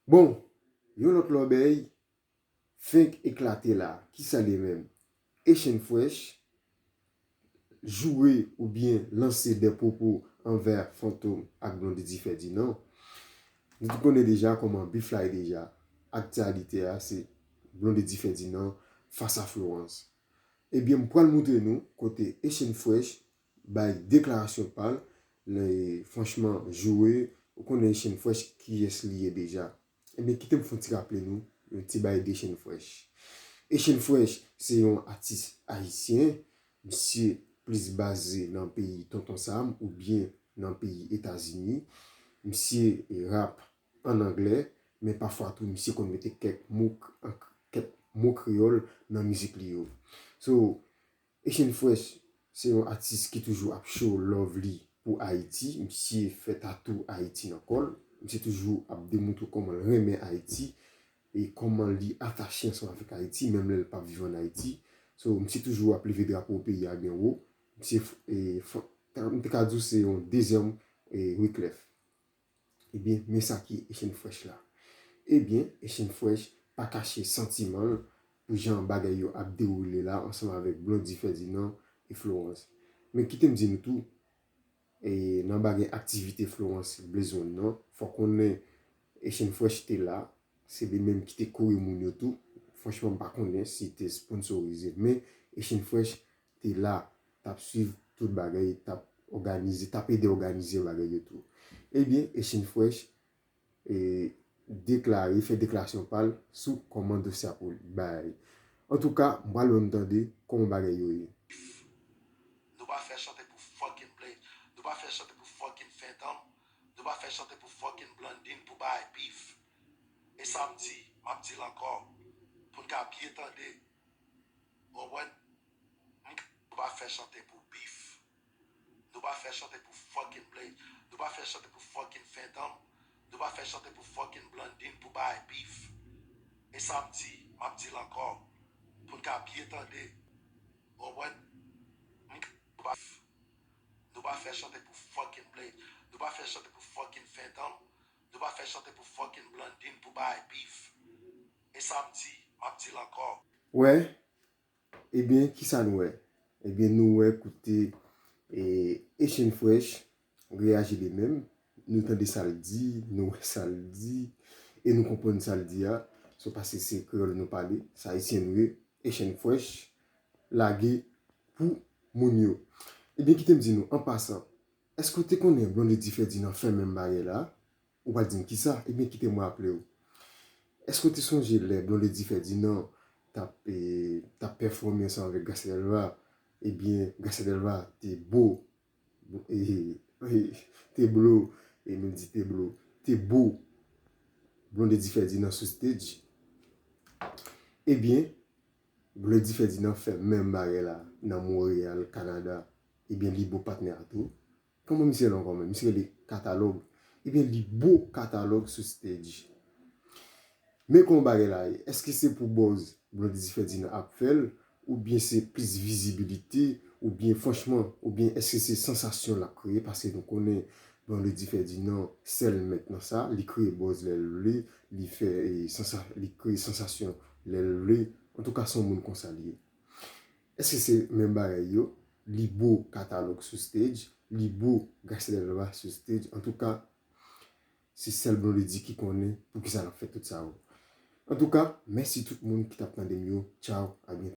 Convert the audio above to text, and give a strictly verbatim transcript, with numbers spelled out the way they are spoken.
Bon, yon lòt lòbèy fenk eklate la. Kisa l ye menm? Echann Fresh joure oubyen lanse de pwopo anvè Fantom ak Blondedy Ferdinand. Nou tout konnen deja kòman bif la ye deja. Aktyalite a se Blondedy Ferdinand fas a Florence. Ebyen, m pral moutre nou kote Echann Fresh bay deklarasyon pa l, franchman, joure, ou konnen Echann Fresh kiyès li ye deja. Ebyen, kite m fè yon ti raple nou, yon ti bagay de Echann Fresh. Echann Fresh se yon atis ayisyen, misye plis baze nan peyi Tonton Sam oubyen nan peyi Etazini. Misye rap an anglè, men pafwa tou misye konn mete kèk mo, kèk mo kreyòl nan mizik li yo. So, Echann Fresh se yon atis ki toujou ap show love li pou Ayiti. Misye fè tatou Ayiti nan kò l. Misye toujou ap demontre kòman l renmen Ayiti e kòman li atache ansanm avèk Ayiti, menm lè l p ap viv ann Ayiti. So, misye toujou ap leve drapo peyi a byen wo. Misye, e, m te ka di w se yon dezyèm, e, Wyclef. Ebyen, men sa ki Echann Fresh la. Ebyen, Echann Fresh pa kache santiman l pou jan bagay yo ap dewoule la ansanm avèk Blondedy Ferdinand e Florence. Men kite m di nou tou, e, nan bagay aktivite Florence Blaze One nan, fò konnen Echann Fresh te la, se li menm ki te kore moun yo tou. Franchman, m pa konnen si te sponsorize, men Echann Fresh te la, t ap swiv tout bagay, t ap òganize, t ap ede òganize bagay yo tou. Ebyen, Echann Fresh, e, deklare, fè deklarasyon pa l sou kòman dosye a pou bay. Antouka, m pral wè nou tande kòman bagay yo ye. Nou pa fè chante pou fucking Blaze. Nou pa fè chante pou fucking Fantom. Nou pa fè chante pou fucking Blondedy pou bay bif. E sa m di, m ap di l ankò. Pou n ka byen tande. Ou konprann? Nou pa fè chante pou bif. Nou pa fè chante pou fucking Blaze. Nou pa fè chante pou fucking Fantom. Nou pa fè chante pou fucking Blondedy pou bay bif. E sa m di, m ap di l ankò. Pou n ka byen tande. Ou konprann? Nou pa, nou pa fè chante pou fucking Blaze. Nou pa fè chante pou fucking Fantom. Nou pa fè chante pou fucking Blondedy pou bay bif. E sa m di, m ap di l ankò. Wè, ebyen, kisa nou wè? Ebyen, nou wè kote, e, Echann Fresh reyaji li menm. Nou tande sa l di, nou wè sa l di, e nou konprann sa l di a. So, paske se kreyòl nou pale, se ayisyen nou ye. Echann Fresh lage pou moun yo. Ebyen, kite m di nou, an pasan, èske w te konnen Blondedy Ferdinand fè menm bagay la? Ou pral di m kisa? Ebyen, kite m raple w. Èske w te sonje lè Blondedy Ferdinand t ap, e, t ap pèfòme ansanm avèk Gracia Delva? Ebyen, Gracia Delva te bo, e, e, te blo, e, m di te blo, te bo Blondedy Ferdinand sou stage. Ebyen, Blondedy Ferdinand fè menm bagay la nan Montréal, Canada. Ebyen, li bo patnè a tou. Kòman misye rele ankò menm? Misye rele Katalòg. Ebyen, li bo Katalòg sou stage. Men kòman bagay la ye? Èske se pou buzz Blondedy Ferdinand ap fè l? Oubyen se plis vizibilite? Oubyen franchman, oubyen èske se sansasyon l ap kreye? Paske nou konnen Blondedy Ferdinand sèl mèt nan sa, li kreye buzz lè l vle, li fè, e, sansa-, li kreye sansasyon lè l vle. Antouka, se yon moun konsa li ye. Èske se menm bagay yo? Li bo Katalòg sou stage, li bo Gracia Delva sou stage. Antouka, se sèl Blondedy ki konnen poukisa l ap fè tout sa yo. Antouka, mèsi tout moun ki t ap tande m yo. Tchaw, a byento.